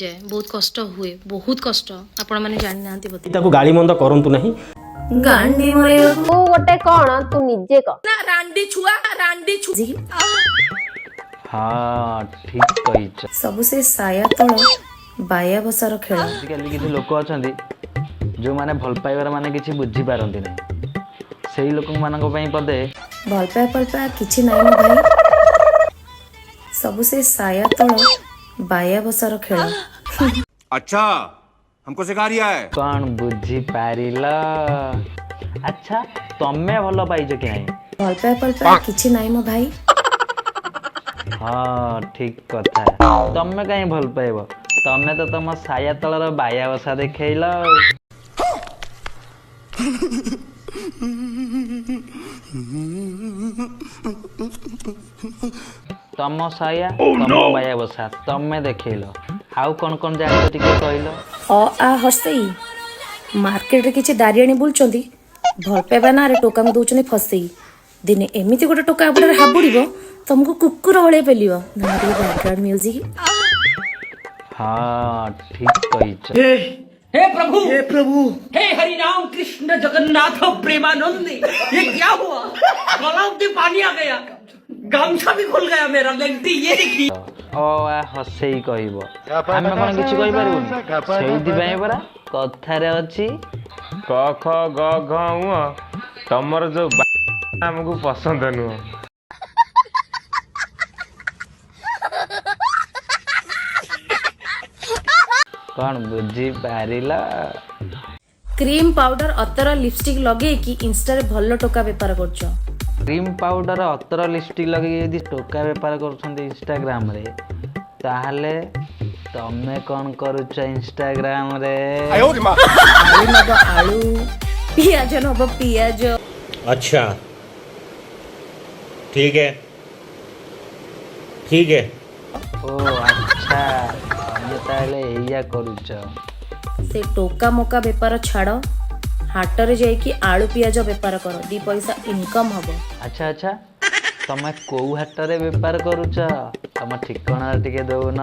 ଯାଏ, ବହୁତ କଷ୍ଟ ହୁଏ, ବହୁତ କଷ୍ଟ। ଆପଣମାନେ ଜାଣିନାହାନ୍ତି ବୋଧେ। ତାକୁ ଗାଳି ମନ୍ଦ କରନ୍ତୁ ନାହିଁ। ଗାଣ୍ଡି ମରେଇବାକୁ। ତୁ ଗୋଟେ କଣ, ତୁ ନିଜେ କହ। ରାଣ୍ଡି ଛୁଆ, ରାଣ୍ଡି ଛୁଆ। ହଁ, ଠିକ କହିଛ। ସବୁ ସେ ସାୟା ତଳ ବାୟା ବସାର ଖେଳ। ଆଜିକାଲି କିଛି ଲୋକ ଅଛନ୍ତି, ଯେଉଁମାନେ ଭଲ ପାଇବାର ମାନେ କିଛି ବୁଝିପାରନ୍ତି ନାହିଁ। ସେଇ ଲୋକମାନଙ୍କ ପାଇଁ ପଦେ। ଭଲ ପାଇବା ଭଲ ପାଇବା କିଛି ନାହିଁ ମୋ ଭାଇ, ସବୁ ସେ ସାୟା ତଳ ବାୟା ବସାର ଖେଳ। अच्छा, हमको सिखा रिया है। କ'ଣ ବୁଝିପାରିଲ? ଆଚ୍ଛା, ତମେ ଭଲ ପାଇଛ କି ନାହିଁ? ଭଲ ପାଇବା ଭଲ ପାଇବା କିଛି ନାହିଁ ମୋ ଭାଇ। ହଁ, ଠିକ କଥା। ତମେ କାହିଁ ଭଲ ପାଇବ? ତମେ ତ ତମ ସାୟା ତଳର ବାୟା ବସା ଦେଖେଇଲ ଆଉ। ତମ ସାୟା, ତମ ବାୟା ବସା ତମେ ଦେଖେଇଲ। ଆଉ କ'ଣ କ'ଣ ଜାଣିଛ, ଟିକେ କହିଲ। ଅ ଆ ହର୍ଷେଇ। ମାର୍କେଟରେ କିଛି ଦାରିଆଣୀ ବୁଲୁଛନ୍ତି, ଭଲ ପାଇବା ନାଁରେ ଟୋକାଙ୍କୁ ଦଉଛନ୍ତି ଫସେଇ। ଦିନେ ଏମିତି ଗୋଟେ ଟୋକା ଆପଣରେ ହାବୁଡ଼ିବ, ତମକୁ କୁକୁର ଭଳିଆ ପେଲିବ ନା। ଟିକେ ବ୍ୟାକଗ୍ରାଉଣ୍ଡ ମ୍ୟୁଜିକ୍। ହଁ, ଠିକ କହିଛ। हे प्रभु, हे प्रभु, हे हरि राम कृष्ण जगन्नाथ प्रेमानंद, ये क्या हुआ? गलाव में पानी आ गया, गामछा भी खुल गया मेरा, लेंटी ये देखिए। ଅ ଆ ହସେଇ କହିବ, ଆମେ କ'ଣ କିଛି କହିପାରିବୁନି? ସେଇଥିପାଇଁ ପରା କଥାରେ ଅଛି, କ ଖ ଗ ଘ ଉ, ତମର ଯୋଉ ଆମକୁ ପସନ୍ଦ ନୁହଁ। କ'ଣ ବୁଝିପାରିଲ? କ୍ରିମ୍, ପାଉଡର, ଅତର, ଲିପଷ୍ଟିକ୍ ଲଗେଇକି ଇନଷ୍ଟାରେ ଭଲ ଟୋକା ବେପାର କରୁଛ। କ୍ରିମ୍, ପାଉଡର, ଅତର, ଲିପଷ୍ଟିକ୍ ଲଗେଇକି ଯଦି ଟୋକା ବେପାର କରୁଛନ୍ତି ଇନଷ୍ଟାଗ୍ରାମରେ, ତାହେଲେ ତମେ କ'ଣ କରୁଛ ଇନଷ୍ଟାଗ୍ରାମରେ? ଆଳୁ ନବ ଆଳୁ, ପିଆଜ ନବ ପିଆଜ। अच्छा, ठीक है, ठीक है। ଓ ଆଚ୍ଛା, ତମେ ତାହେଲେ ଏଇଆ କରୁଛ। ସେ ଟୋକା ମୋକା ବେପାର ଛାଡ଼, ହାଟରେ ଯାଇକି ଆଳୁ ପିଆଜ ବେପାର କର, ଦି ପଇସା ଇନକମ୍ ହବ। ଆଚ୍ଛା, ତମେ କୋଉ ହାଟରେ ବେପାର କରୁଛ? ତମ ଠିକଣା ଟିକେ ଦଉନ।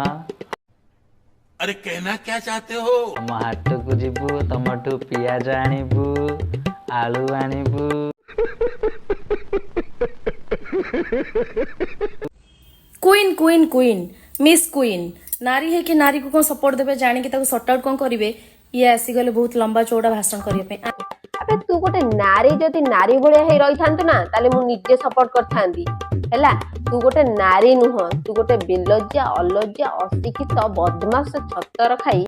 अरे, कहना क्या चाहते हो? ତମ ହାଟକୁ ଯିବୁ, ତମଠୁ ପିଆଜ ଆଣିବୁ, ଆଳୁ ଆଣିବୁ। Queen, queen, queen, miss queen. ନାରୀ ହେଇକି ନାରୀକୁ କ'ଣ ସପୋର୍ଟ ଦେବେ ଜାଣିକି ତାକୁ ସର୍ଟ ଆଉଟ୍ କ'ଣ କରିବେ? ଇଏ ଆସିଗଲେ ବହୁତ ଲମ୍ବା ଚଉଡ଼ା ଭାଷଣ କରିବା ପାଇଁ। ଆବେ, ତୁ ଗୋଟେ ନାରୀ, ଯଦି ନାରୀ ଭଳିଆ ହେଇ ରହିଥାନ୍ତୁ ନା, ତାହେଲେ ମୁଁ ନିଜେ ସପୋର୍ଟ କରିଥାନ୍ତି। ହେଲା, ତୁ ଗୋଟେ ନାରୀ ନୁହଁ, ତୁ ଗୋଟେ ବେଲଜ୍ଜା, ଅଲଜ୍ଜା, ଅଶିକ୍ଷିତ, ବଦମାସ, ଛତର ଖାଇ।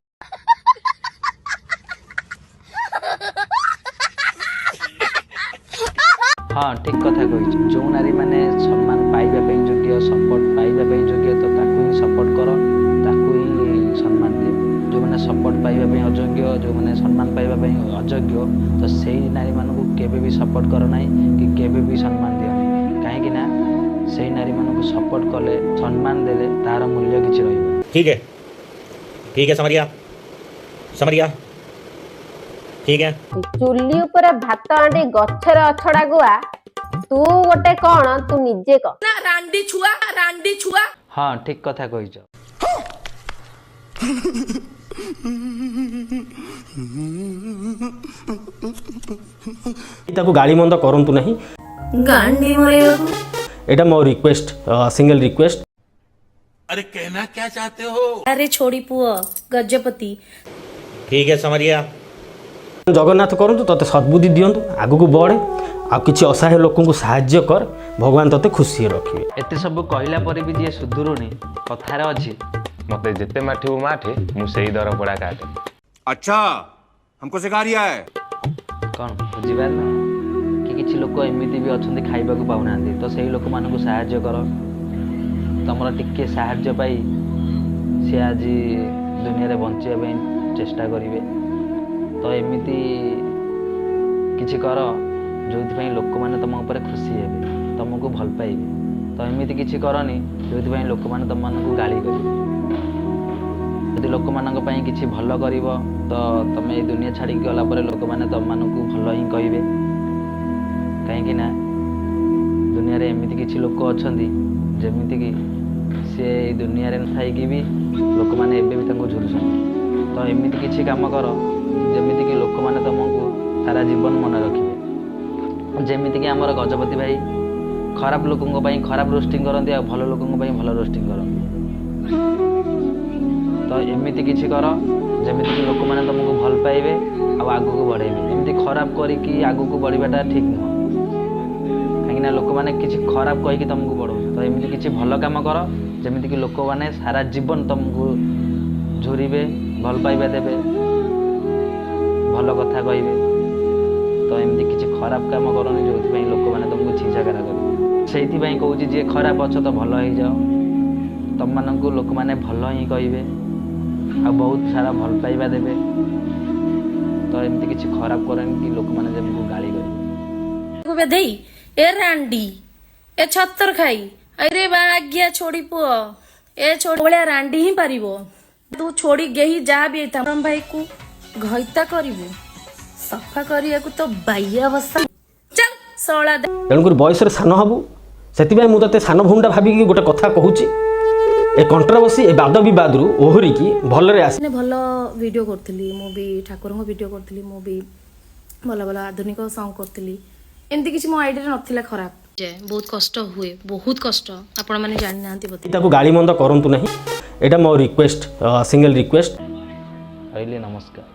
ହଁ, ଠିକ କଥା କହିଛ। ଯେଉଁ ନାରୀମାନେ ସମ୍ମାନ ପାଇବା ପାଇଁ ଯୋଗ୍ୟ, ସପୋର୍ଟ ପାଇବା ପାଇଁ ଯୋଗ୍ୟ, ତ ତାକୁ ହିଁ ସପୋର୍ଟ କର, ତାକୁ ହିଁ ସମ୍ମାନ ଦିଅ। ଯେଉଁମାନେ ସପୋର୍ଟ ପାଇବା ପାଇଁ ଅଯୋଗ୍ୟ, ଯେଉଁମାନେ ସମ୍ମାନ ପାଇବା ପାଇଁ ଅଯୋଗ୍ୟ, ତ ସେଇ ନାରୀମାନଙ୍କୁ କେବେ ବି ସପୋର୍ଟ କର ନାହିଁ କି କେବେ ବି ସମ୍ମାନ ଦିଅ ନାହିଁ। କାହିଁକି ନା ସେଇ ନାରୀମାନଙ୍କୁ ସପୋର୍ଟ କଲେ, ସମ୍ମାନ ଦେଲେ ତାହାର ମୂଲ୍ୟ କିଛି ରହିବ। ठीक है, ठीक है, समझ गया, समझ गया, ठीक है। ଚୁଲି ଉପରେ ଭାତ ହାଣ୍ଡି, ଗଛରେ ଅଛଡା ଗୁଆ, ତୁ ଗୋଟେ କଣ, ତୁ ନିଜେ କହ। ରାଣ୍ଡି ଛୁଆ, ରାଣ୍ଡି ଛୁଆ। ହଁ, ଠିକ କଥା କହିଛ। ତାକୁ ଗାଳି ମନ୍ଦ କରନ୍ତୁ ନାହିଁ। ଗାଣ୍ଡି ମରେଇବାକୁ। ଏଇଟା ମୋ ରିକ୍ୱେଷ୍ଟ, ସିଙ୍ଗଲ ରିକ୍ୱେଷ୍ଟ। अरे, कहना क्या चाहते हो? ଆରେ ଛୋଡ଼ି ପୁଅ ଗଜପତି। ठीक है, समझ गया। ଜଗନ୍ନାଥ କରନ୍ତୁ ତୋତେ ସଦ୍ବୁଦ୍ଧି ଦିଅନ୍ତୁ, ଆଗକୁ ବଢ଼େ ଆଉ କିଛି ଅସହାୟ ଲୋକଙ୍କୁ ସାହାଯ୍ୟ କର। ଭଗବାନ ତୋତେ ଖୁସିରେ ରଖିବେ। ଏତେ ସବୁ କହିଲା ପରେ ବି ଯିଏ ସୁଧୁରୁନି, କଥାରେ ଅଛି, ମତେ ଯେତେ ମାଠିବୁ ମାଠେ, ମୁଁ ସେଇ ଦରପୋଡ଼ା କାଟେ। अच्छा, हमको सिखा रिया है। କ'ଣ ବୁଝିପାରିଲ କି? କିଛି ଲୋକ ଏମିତି ବି ଅଛନ୍ତି, ଖାଇବାକୁ ପାଉନାହାନ୍ତି, ତ ସେଇ ଲୋକମାନଙ୍କୁ ସାହାଯ୍ୟ କର। ତମର ଟିକେ ସାହାଯ୍ୟ ପାଇ ସେ ଆଜି ଦୁନିଆରେ ବଞ୍ଚିବା ପାଇଁ ଚେଷ୍ଟା କରିବେ। ତ ଏମିତି କିଛି କର, ଯେଉଁଥିପାଇଁ ଲୋକମାନେ ତମ ଉପରେ ଖୁସି ହେବେ, ତମକୁ ଭଲ ପାଇବେ। ତ ଏମିତି କିଛି କରନି, ଯେଉଁଥିପାଇଁ ଲୋକମାନେ ତମମାନଙ୍କୁ ଗାଳି କରିବେ। ଯଦି ଲୋକମାନଙ୍କ ପାଇଁ କିଛି ଭଲ କରିବ, ତ ତମେ ଏଇ ଦୁନିଆ ଛାଡ଼ିକି ଗଲା ପରେ ଲୋକମାନେ ତମମାନଙ୍କୁ ଭଲ ହିଁ କହିବେ। କାହିଁକି ନା ଦୁନିଆରେ ଏମିତି କିଛି ଲୋକ ଅଛନ୍ତି, ଯେମିତିକି ସେ ଏଇ ଦୁନିଆରେ ନଥାଇକି ବି ଲୋକମାନେ ଏବେ ବି ତାଙ୍କୁ ଝୁରୁଛନ୍ତି। ତ ଏମିତି କିଛି କାମ କର, ଯେମିତିକି ଲୋକମାନେ ତୁମକୁ ସାରା ଜୀବନ ମନେ ରଖିବେ। ଯେମିତିକି ଆମର ଗଜପତି ଭାଇ ଖରାପ ଲୋକଙ୍କ ପାଇଁ ଖରାପ ରୋଷ୍ଟିଂ କରନ୍ତି ଆଉ ଭଲ ଲୋକଙ୍କ ପାଇଁ ଭଲ ରୋଷ୍ଟିଂ କରନ୍ତି। ତ ଏମିତି କିଛି କର, ଯେମିତିକି ଲୋକମାନେ ତୁମକୁ ଭଲ ପାଇବେ ଆଉ ଆଗକୁ ବଢ଼େଇବେ। ଏମିତି ଖରାପ କରିକି ଆଗକୁ ବଢ଼ିବାଟା ଠିକ୍ ନୁହଁ, କାହିଁକିନା ଲୋକମାନେ କିଛି ଖରାପ କହିକି ତୁମକୁ ବଢ଼ଉଛନ୍ତି। ତ ଏମିତି କିଛି ଭଲ କାମ କର, ଯେମିତିକି ଲୋକମାନେ ସାରା ଜୀବନ ତୁମକୁ ଝୁରିବେ, ଭଲ ପାଇବା ଦେବେ, ଭଲ କଥା କହିବେ। ତ ଏମିତି କିଛି ଖରାପ କାମ କରନି, ଯେଉଁଥିପାଇଁ ଲୋକମାନେ ତୁମକୁ ଛି ଛାକରା କରିବେ। ସେଇଥିପାଇଁ କହୁଛି, ଯିଏ ଖରାପ ଅଛ ତ ଭଲ ହେଇଯାଅ। ତମମାନଙ୍କୁ ଲୋକମାନେ ଭଲ ହିଁ କହିବେ ଆଉ ବହୁତ ସାରା ଭଲ ପାଇବା ଦେବେ। ତ ଏମିତି କିଛି ଖରାପ କରନି କି ଲୋକମାନେ ଯେମିତି ଗାଳି କରିବେ। ବେଧେଇ, ଏ ରାଣ୍ଡି, ଏ ଛତର ଖାଇ, ଆରେ ବାଗିଆ ଛୋଡି ପୁଅ, ଏ ଛୋଡି ଭଳିଆ ରାଣ୍ଡି ହିଁ ପାରିବ। ତୁ ଛୋଡି ଗେହି ଯାହା ବି ହେଇଥା, ଭାଇକୁ ଘଇତା କରିବୁ, ସଫା କରିବାକୁ ତ ବାଇଆ ବସା। ଚାଲ ଶଳା। ତେଣୁକରି ବୟସରେ ସାନ ହବୁ, ସେଥିପାଇଁ ମୁଁ ତୋତେ ସାନ ଭଉଣୀଟା ଭାବିକି ଗୋଟେ କଥା କହୁଛି। ଏ କଣ୍ଟ୍ରୋଭର୍ସି, ଏ ବାଦ ବିବାଦରୁ ଓହରିକି ଭଲରେ ଆସି ମାନେ ଭଲ ଭିଡ଼ିଓ କରୁଥିଲି ମୁଁ ବି, ଠାକୁରଙ୍କ ଭିଡ଼ିଓ କରୁଥିଲି ମୁଁ ବି, ଭଲ ଭଲ ଆଧୁନିକ ସଙ୍ଗ କରୁଥିଲି। ଏମିତି କିଛି ମୋ ଆଇଡ଼ିଆରେ ନଥିଲା ଖରାପ। ବହୁତ କଷ୍ଟ ହୁଏ, ବହୁତ କଷ୍ଟ, ଆପଣମାନେ ଜାଣିନାହାନ୍ତି ବୋଧେ। ତାକୁ ଗାଳିମନ୍ଦ କରନ୍ତୁ ନାହିଁ। ଏଇଟା ମୋ ରିକ୍ୱେଷ୍ଟ, ସିଙ୍ଗଲ ରିକ୍ୱେଷ୍ଟ। ରହିଲି, ନମସ୍କାର।